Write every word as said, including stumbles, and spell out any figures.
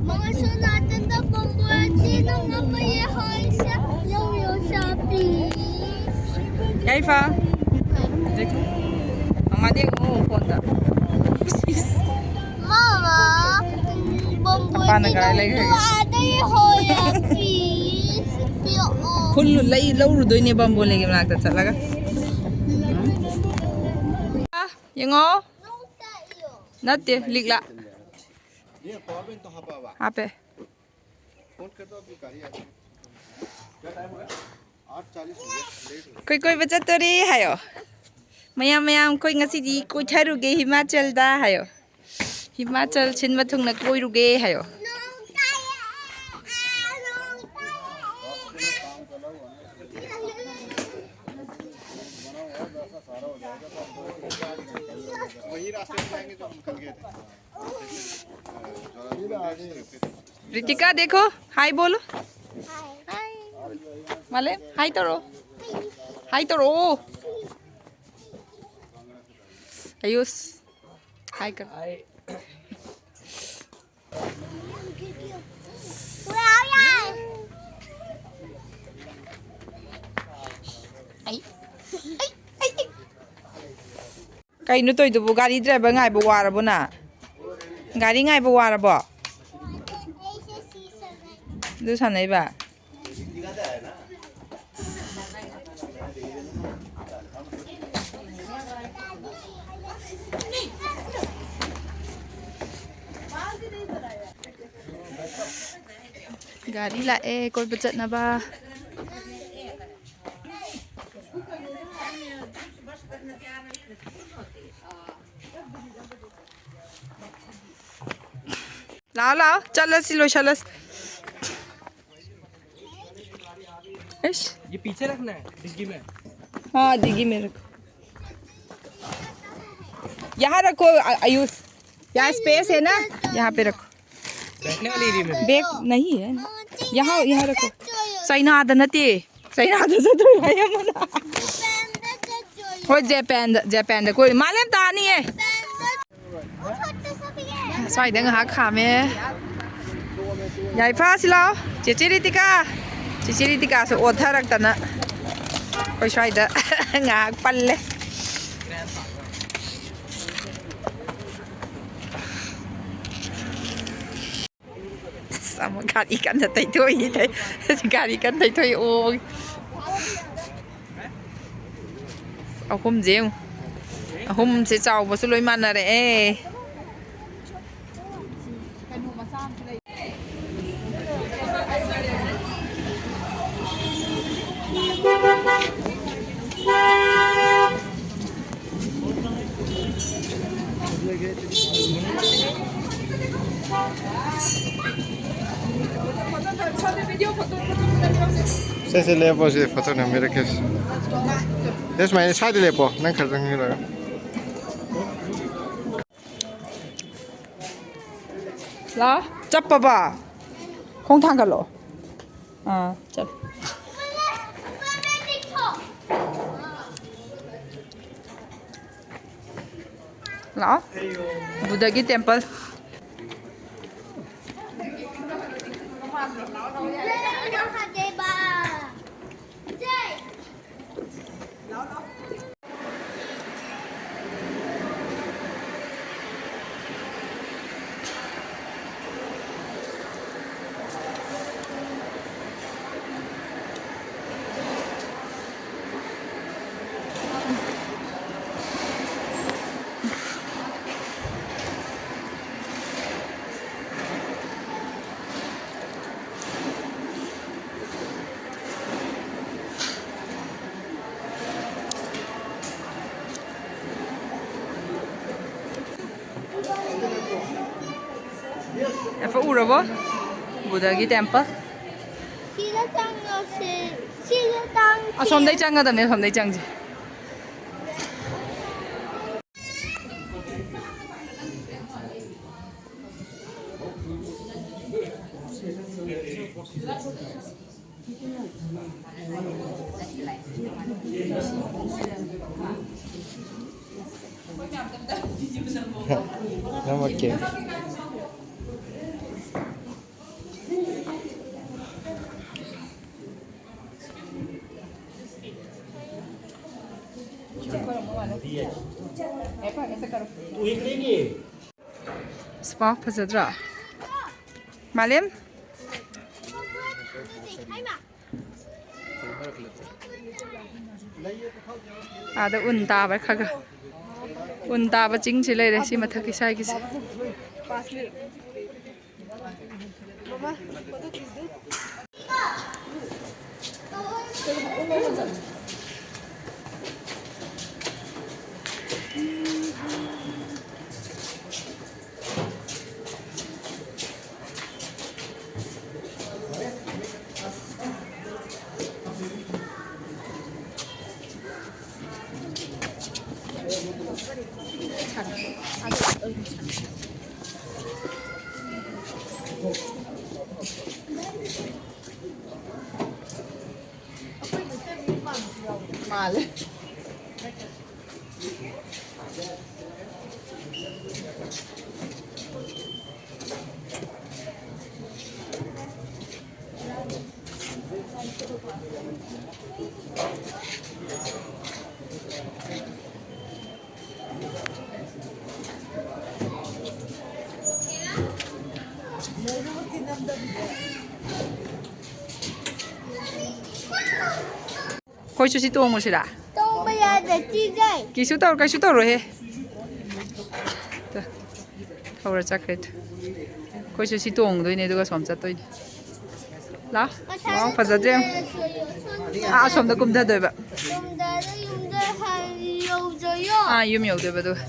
ꯃꯉꯥ ꯁꯣꯅꯥꯇꯟꯗ ꯕꯝꯕꯨꯔꯥ ꯆꯦ ꯅꯪꯅ ꯄꯩꯌꯦ ꯍꯥꯏꯁꯦ ꯂꯧꯔꯣ ꯁꯥ, please꯫ ꯌꯥꯏꯐ꯫ ꯃꯃꯥꯗꯤ ꯌꯦꯡꯉꯣ ꯐꯣꯟꯗ꯫ ꯃꯃꯥ, ꯕꯝꯕꯨꯔꯥ ꯃꯄꯥꯅ ꯆꯦ ꯀꯗꯥꯏ ꯂꯩꯈ꯭ꯔꯒꯦ? ꯅꯪꯗꯣ ꯑꯥꯗꯩ ꯍꯣꯏꯌꯦ, please꯫ ꯄꯤꯔꯛꯑꯣ꯫ ꯈꯨꯜꯂꯨ-, ꯂꯩ ꯂꯧꯔꯨꯗꯣꯏꯅꯦ ꯕꯝꯕꯣꯂꯦꯒꯤ ꯃꯅꯥꯛꯇ ꯆꯠꯂꯒ꯫ ꯌꯦꯡꯉꯣ꯫ ꯅꯠꯇꯦ, ꯂꯤꯛꯂꯥ꯫ ꯍꯥꯞꯄꯦ꯫ ꯑꯩꯈꯣꯏ ꯀꯣꯏꯕ ꯆꯠꯇꯣꯔꯤ ꯍꯥꯏꯌꯣ꯫ ꯃꯌꯥꯝ, ꯃꯌꯥꯝ, ꯑꯩꯈꯣꯏ ꯉꯁꯤꯗꯤ ꯀꯣꯏꯊꯔꯨꯒꯦ ꯍꯤꯃꯥꯆꯜꯗ ꯍꯥꯏꯌꯣ꯫ ꯍꯤꯃꯥꯆꯜ ꯁꯤꯟꯕ ꯊꯨꯡꯅ ꯀꯣꯏꯔꯨꯒꯦ ꯍꯥꯏꯌꯣ꯫ वही रास्ते से जाएंगे जो हम कल गए थे। रितिका देखो, हाय बोलो। हाय। माले, हाय तोरो। हाय तोरो। आयुष, हाय कर। ꯀꯩꯅꯣ ꯇꯧꯏꯗꯨꯕꯨ? ꯒꯥꯔꯤ ꯗ꯭ꯔꯥꯏꯚꯔ ꯉꯥꯏꯕ ꯋꯥꯔꯕꯣ ꯅꯪ? ꯒꯥꯔꯤ ꯉꯥꯏꯕ ꯋꯥꯔꯕꯣ? ꯑꯗꯨ ꯁꯥꯟꯅꯩꯕ? ꯒꯥꯔꯤ ꯂꯥꯛꯑꯦ ꯀꯣꯏꯕ ꯆꯠꯅꯕ꯫ ꯂꯥꯛꯑꯣ, ꯂꯥꯛꯑꯣ, ꯆꯠꯂꯁꯤ, ꯂꯣꯏꯁꯜꯂꯁꯤ꯫ ꯏꯁ꯫ ये पीछे रखना है डिग्गी में। हाँ, डिग्गी में रखो। यहाँ रखो, आ-, आयुष। यहाँ स्पेस है ना, यहाँ पे रखो। बैठने वाली एरिया में। बैग नहीं है। यहाँ, यहाँ रखो। चाइना आता ना ते। चाइना आता से तो भाई हम ना। वो जापान, जापान दा कोई मालूम था नहीं है। ꯁ꯭ꯋꯥꯏꯗ ꯉꯥꯏꯍꯥꯛ ꯈꯥꯝꯃꯦ꯫ ꯌꯥꯏꯐ, ꯁꯤ ꯂꯥꯎ꯫ ꯆꯦꯆꯦ ꯔꯤꯇꯤꯀꯥ꯫ ꯆꯦꯆꯦ ꯔꯤꯇꯤꯀꯥꯁꯨ ꯑꯣꯊꯔꯛꯇꯅ ꯑꯩꯈꯣꯏ ꯁ꯭ꯋꯥꯏꯗ ꯉꯥꯏꯍꯥꯛ ꯄꯜꯂꯦ꯫ ꯑꯁ, ꯑꯃꯨꯛ ꯒꯥꯔꯤ ꯀꯟꯅ ꯇꯩꯊꯣꯛꯏ꯫ ꯒꯥꯔꯤ ꯀꯟꯅ ꯇꯩꯊꯣꯛꯏ꯫ ꯑꯣ꯫ ꯑꯍꯨꯝꯁꯦ ꯌꯦꯡꯉꯨ꯫ ꯑꯍꯨꯝꯁꯦ ꯆꯥꯎꯕꯁꯨ ꯂꯣꯏ ꯃꯥꯟꯅꯔꯛꯑꯦ꯫ ꯁꯦ, ꯁꯦ, ꯂꯦꯞꯄꯣ, ꯁꯤ ꯐꯣꯇꯣ ꯅꯝꯕꯤꯔꯛꯀꯦ꯫ ꯁꯦ, ꯁꯨꯃꯥꯏꯅ ꯁ꯭ꯋꯥꯏꯗ ꯂꯦꯞꯄꯣ, ꯅꯪ ꯈꯔ ꯆꯪꯁꯤꯜꯂꯒ꯫ ꯂꯥ, ꯆꯞꯄꯕ? ꯈꯣꯡ ꯊꯥꯡꯒꯠꯂꯣ꯫ ꯑꯥ, ꯆꯠ꯫ ꯂꯥꯛꯑꯣ꯫ ꯕꯨꯙꯒꯤ ꯇꯦꯝꯄꯜ꯫ ꯌꯥꯏꯐ, ꯎꯔꯕꯣ? ꯕꯨꯙꯒꯤ ꯇꯦꯝꯄꯜ꯫ ꯁꯤꯗ ꯆꯪꯉꯁꯦ꯫ ꯁꯤꯗ ꯆꯪꯁꯦ꯫ ꯑꯁꯣꯝꯗꯩ ꯆꯪꯒꯗꯕꯅꯦ, ꯑꯁꯣꯝꯗꯩ ꯆꯪꯁꯦ꯫ ꯅꯝꯃꯛꯀꯦ꯫ ꯁ꯭ꯄꯥ ꯐꯖꯗ꯭ꯔꯥ? ꯃꯥꯂꯦꯝ? ꯑꯥꯗ ꯎꯟ ꯇꯥꯕ ꯈꯔ ꯈꯔ꯫ ꯎꯟ ꯇꯥꯕ ꯆꯤꯡꯁꯤ ꯂꯩꯔꯦ ꯁꯤ ꯃꯊꯛꯀꯤ ꯁ꯭ꯋꯥꯏꯒꯤꯁꯦ꯫ ꯃꯥꯜꯂꯦ꯫ ꯑꯩꯈꯣꯏꯁꯨ ꯁꯤ ꯇꯣꯡꯉꯨꯁꯤꯔꯥ? ꯇꯣꯡꯕ ꯌꯥꯗꯦ, ꯀꯤꯖꯩ꯫ ꯀꯩꯁꯨ ꯇꯧꯔ-, ꯀꯩꯁꯨ ꯇꯧꯔꯣꯏꯍꯦ꯫ ꯇ-, ꯊꯧꯔ ꯆꯠꯈ꯭ꯔꯦ꯫ ꯑꯩꯈꯣꯏꯁꯨ ꯁꯤ ꯇꯣꯡꯗꯣꯏꯅꯦ, ꯑꯗꯨꯒ ꯁꯣꯝ ꯆꯠꯇꯣꯏꯅꯦ꯫ ꯂꯥ? ꯃꯊꯛꯇ ꯋꯥꯎ, ꯐꯖꯗ꯭ꯔꯦ꯫ ꯇꯣꯡꯗꯔꯁꯨ ꯁꯣꯝꯗ ꯑꯥ, ꯑꯁꯣꯝꯗ ꯀꯨꯝꯊꯗꯣꯏꯕ꯫ ꯇꯣꯡꯗꯔ ꯌꯨꯝꯗ ꯍꯟ-, ꯌꯧꯖꯌꯣ꯫ ꯑꯥ, ꯌꯨꯝ ꯌꯧꯗꯣꯏꯕ ꯑꯗꯨꯒ꯫